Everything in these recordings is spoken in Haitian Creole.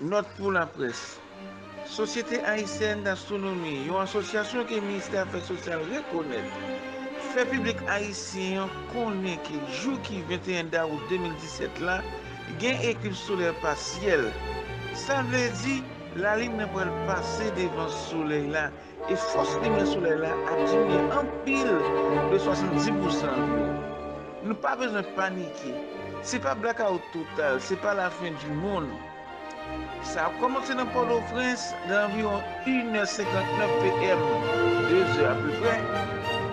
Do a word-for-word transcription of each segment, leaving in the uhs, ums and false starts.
Nòt pou laprès. Sosyete Ayisyèn Dastwonomi, yon asosyasyon ke Ministè Afè Sosyal rekonèt, fè piblik ayisyen an konnen ke jou ki venteyen dawout de mil disèt la, gen eklips solè pasyèl. Sa vle di, lalin nan pral pase devan Solèy la e fòs limyè Solèy la ap diminye anpil, de swasanndis pousan anviwon. Nou pa bezwen panike. Se pa blakawout total, se pa lafen di monn. Sa ap kòmanse nan Pòtoprens nan anviwon inè senkantnèf PM, dezè apeprè.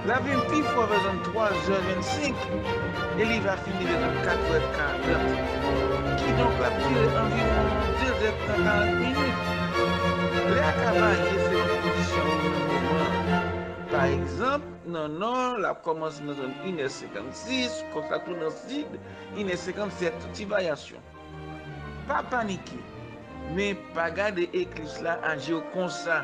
L ap vin pi fò vè zòn twazè vennsenk e li va fini vè zòn katrè karant. Kidonk, l ap dire anviwon dezè tan karant minit. Lè a ka varye selon kondisyon yo nan moman an. Pa egzanp, nan nò, l ap kòmanse nan zòn inè senkannsis, konsa tou nan sid, inè senkannsèt, ti varyasyon. Pa panike, men pa gade eklips la a je w konsa.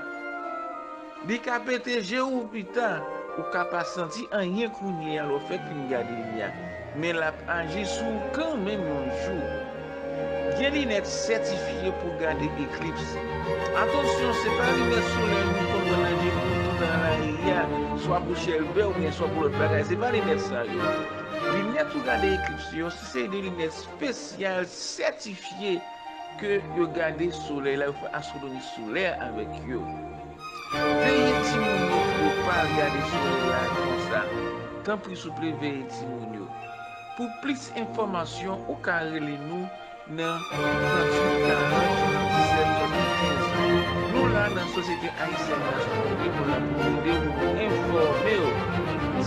Li ka pete je w pita, ou ka pa santi anyen kounye a lè w fèk fin gade li a, men l ap aji sou ou kanmenm yon jou. Gen linèt sètifye pou gade eklips. Atansyon, se pa linèt solèy nou konn wè nan je nou toutan nan lari a, swa pou chèlbè oubyen swa pou lòt bagay. Se pa linèt sa yo. Linèt pou gade eklips yo, se seri de linèt espesyal sètifye ke yo gade solèy la, yo fè astwonomi solè avèk yo. Veye timoun yo pou yo pa al gade solèy la konsa. Tanpri, souple, veye timoun yo. Pou plis enfòmasyon, ou ka rele nou nan tranntuit karant, disèt swasannkenz. Nou la nan Sosyete Ayisyèn Dastwonomi, nou la pou ede w, pou enfòme w.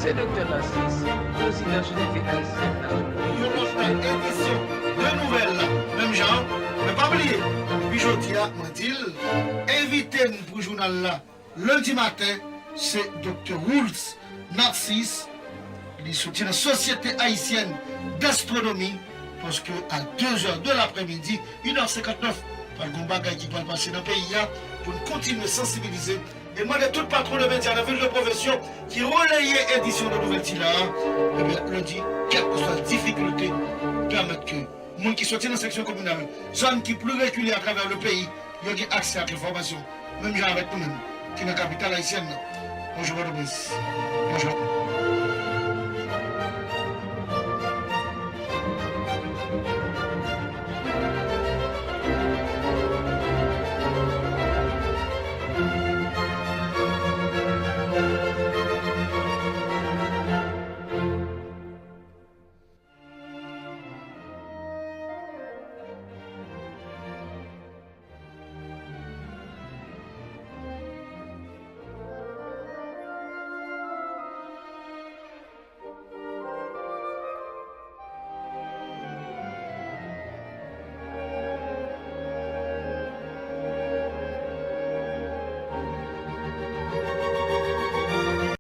Se Doktè Narcisse, prezidan Sosyete Ayisyèn Dastwonomi. Yon lòt edisyon de nouvèl la, menm jan, men pa bliye, depi jodi a, mwen di l, envite n pou jounal la, lendi maten, se Doktè Roults Narcisse, li soti nan Sosyete Ayisyèn Dastwonomi, paske a de zè de laprèmidi, inè senkantnèf, pral gen yon bagay ki pral pase nan peyi a, pou n kontinye sansibilize e mande tout patwon de medya nan vil de pwofesyon ki releye edisyon de nouvèl sila a, ebyen, lendi, kèlkeswa difikilte, pèmèt ke moun ki soti nan seksyon kominal, zòn ki pli rekile atravè le peyi, yo gen aksè ak enfòmasyon, menm jan avèk nou menm, ki nan kapital ayisyèn nan. Bonjou, Pòtoprens. Bonjou.